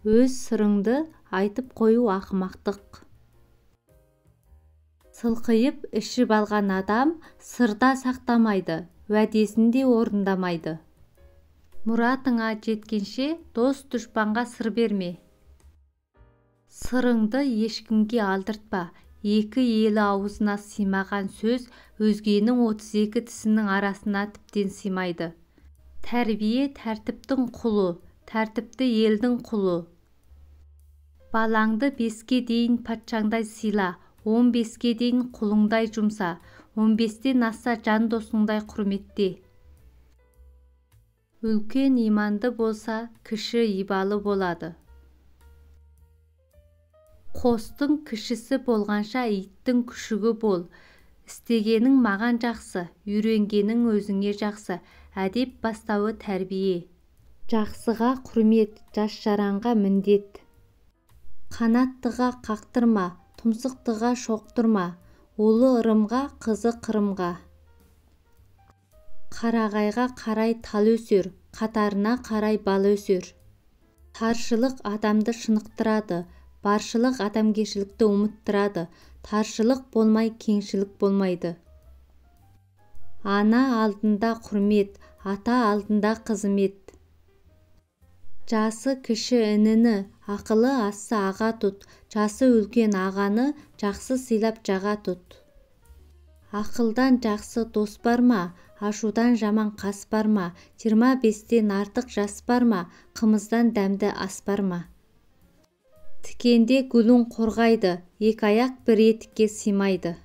Өз сырыңды айтып қою ақымақтық. Сылқиып ішіп алған адам сырда сақтамайды, уәдесін де орындамайды. Мұратыңа жеткенше дос-дұшпанға сыр берме. Сырыңды ешкімге алдыртпа. Екі елі аузына сыймаған сөз өзгенің 32 тісінің арасына тіптен сыймайды. Тәрбие тәртіптің құлы, тәртіпті елдің құлы. Балаңды 5-ке дейін патшаңдай сыйла, 15-ке дейін құлыңдай жұмса, 15-тен асса жан досыңдай құрметте. Үлкен иманды болса, кіші ибалы болады. Қостың кішісі болғанша иттің күшігі бол. Істегенің маған жақсы, үйренгенің өзіңе жақсы. Әдеп бастауы тәрбие. Жақсыға құрмет, жас жаранға міндет. Қанаттыға қақтырма, тұмсықтыға шоқтырма. Ұлы ырымға, қызы қырымға. Қарағайға қарай тал өсер, қатарына қарай бал өсер. Таршылық адамды шынықтырады, баршылық адамгершілікті ұмыттырады. Таршылық болмай, кеңшілік болмайды. Ана алдында құрмет, ата алдында қызмет. Жасы кіші ініні, ақылы асса аға тұт. Жасы үлкен ағаны жақсы сыйлап жаға тұт. Ақылдан жақсы дос бар ма, ашудан жаман қас бар ма, 25-тен артық жас бар ма, қымыздан дәмді ас бар ма. Тікенде гүлін қорғайды, екі аяқ бір етікке сыймайды.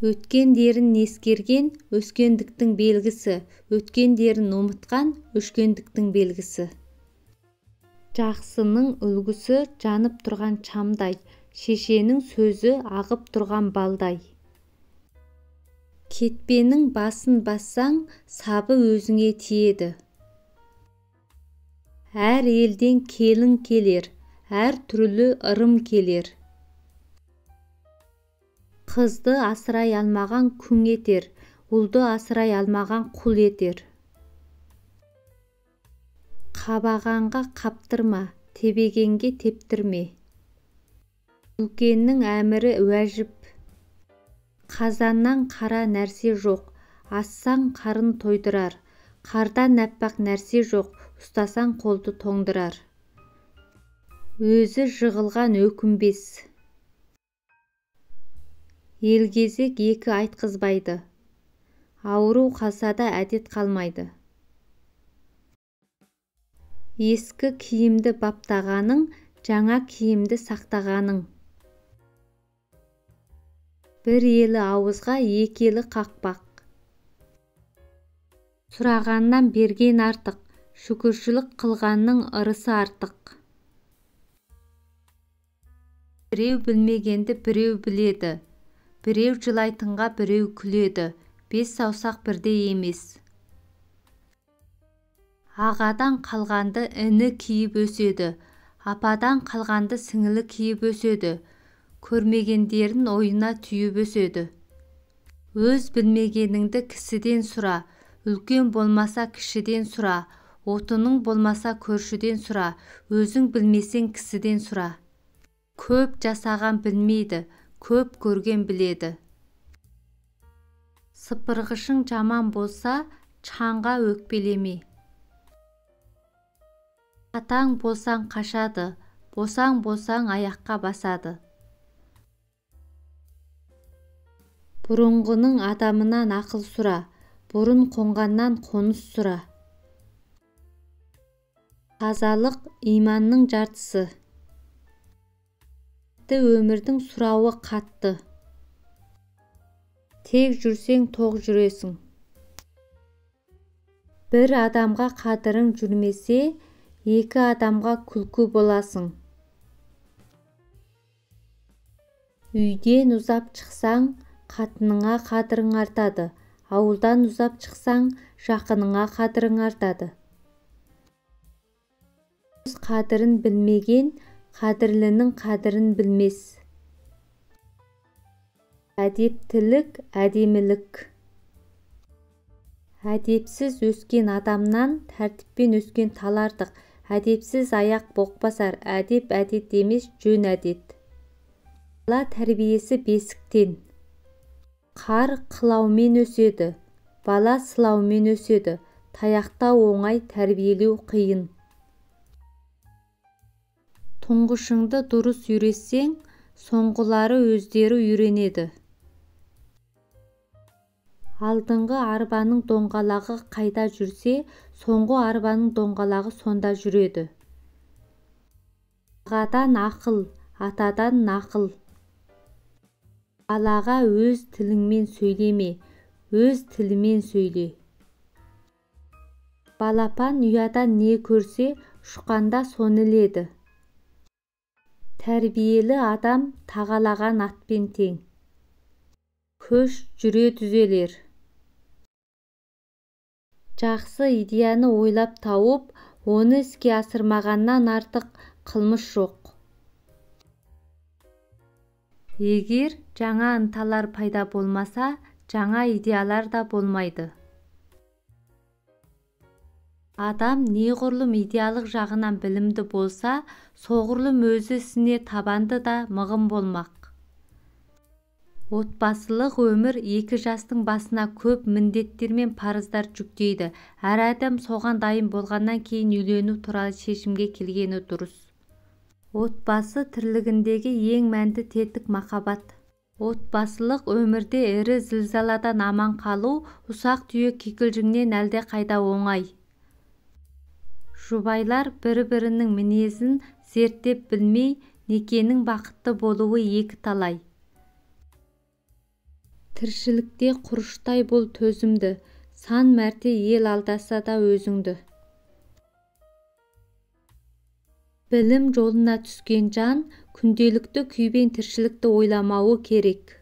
Өткендерін ескерген өскендіктің белгісі, өткендерін ұмытқан өшкендіктің белгісі. Жақсының үлгісі жанып тұрған шамдай, шешенің сөзі ағып тұрған балдай. Кетпенің басын бассаң, сабы өзіңе тиеді. Әр елден келін келер, әр түрлі ырым келер. Қызды асырай алмаған күң етер, ұлды асырай алмаған құл етер. Қабағанға қаптырма, тебегенге тептірме. Үлкеннің әмірі уәжіп. Қазаннан қара нәрсе жоқ, ассаң қарын тойдырар. Қардан әппақ нәрсе жоқ, ұстасаң қолды тоңдырар. Өзі жығылған өкінбес. Елгезек екі айтқызбайды. Ауру қалса да әдет қалмайды. Ескі киімді баптағаның, жаңа киімді сақтағаның. Бір елі ауызға, екі елі қақпақ. Сұрағаннан берген артық, шүкіршілік қылғанның ырысы артық. Біреу білмегенді біреу біледі, біреу жылайтынға біреу күледі. 5 саусақ бірдей емес. Ағадан қалғанды іні киіп өседі, ападан қалғанды сіңілі киіп өседі. Көрмегендерін ойына түйіп өседі. Өз білмегеніңді кісіден сұра, үлкен болмаса кішіден сұра, отының болмаса көршіден сұра, өзің білмесең кісіден сұра. Көп жасаған білмейді, көп көрген біледі. Сыпырғышың жаман болса, шаңға өкпелеме. Қатаң болсаң қашады, босаң болсаң аяққа басады. Бұрынғының адамынан ақыл сұра, бұрын қонғаннан қоныс сұра. Тазалық иманның жартысы. Тәтті өмірдің сұрауы қатты. Тек жүрсең тоқ жүресің. Бір адамға қадірің жүрмесе, екі адамға күлкі боласың. Үйден ұзап шықсаң, қатыныңа қадірің артады, ауылдан ұзап шықсаң, жақыныңа қадірің артады. Өз қадірін білмеген, қадірлінің қадірін білмес. Әдептілік әдемілік. Әдепсіз өскен адамнан тәртіппен өскен тал артық. Әдепсіз аяқ боқ басар, әдеп әдет емес, жөн әдет. Бала тәрбиесі бесіктен. Қар қылаумен өседі, бала сылаумен өседі. Таяқтау оңай, тәрбиелеу қиын. Тұңғышыңды дұрыс үйретсең, соңғылары өздері үйренеді. Алдыңғы арбаның доңғалағы қайда жүрсе, соңғы арбаның доңғалағы сонда жүреді. Ағадан ақыл, атадан нақыл. Балаға өз тіліңмен сөйлеме, өз тілімен сөйле. Балапан ұядан не көрсе, ұшқанда соны іледі. Тәрбиелі адам тағалаған атпен тең. Көш жүре түзелер. Жақсы идеяны ойлап тауып, оны іске асырмағаннан артық қылмыс жоқ. Егер жаңа ынталар пайда болмаса, жаңа идеялар да болмайды. Адам неғұрлым идеялық жағынан білімді болса, соғұрлым өзі ісіне табанды да мығым болмақ. Отбасылық өмір екі жастың басына көп міндеттер мен парыздар жүктейді. Әр адам соған дайын болғаннан кейін үйлену туралы шешімге келгені дұрыс. Отбасы тірлігіндегі ең мәнді тетік махаббат. Отбасылық өмірде ірі зілзаладан аман қалу ұсақ-түйек кикілжіңнен әлдеқайда оңай. Жұбайлар бір-бірінің мінезін зерттеп білмей, некенің бақытты болуы екі талай. Тіршілікте құрыштай бол төзімді, сан мәрте ел алдаса да өзіңді. Білім жолына түскен жан күнделікті күйбең тіршілікті ойламауы керек.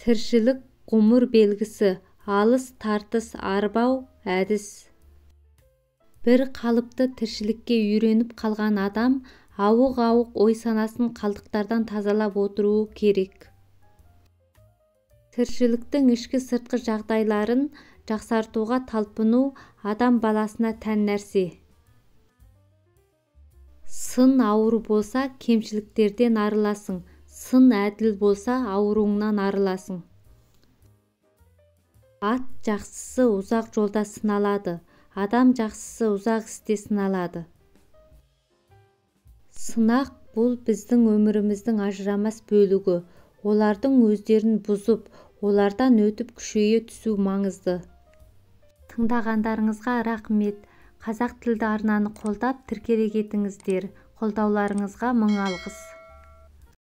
Тіршілік ғұмыр белгісі, алыс тартыс арбау әдіс. Бір қалыпты тіршілікке үйреніп қалған адам ауық-ауық ой-санасын қалдықтардан тазалап отыруы керек. Тіршіліктің ішкі-сыртқы жағдайларын жақсартуға талпыну адам баласына тән нәрсе. Сын ауыр болса, кемшіліктерден арыласың, сын әділ болса, ауруыңнан арыласың. Ат жақсысы ұзақ жолда сыналады, адам жақсысы ұзақ істе сыналады. Сынақ бұл біздің өміріміздің ажырамас бөлігі. Олардың өздерін бұзып, олардан өтіп күшейе түсу маңызды. Тыңдағандарыңызға рақмет. Қазақ тілді арнаны қолдап, тіркеле кетіңіздер. Қолдауларыңызға мың алғыс.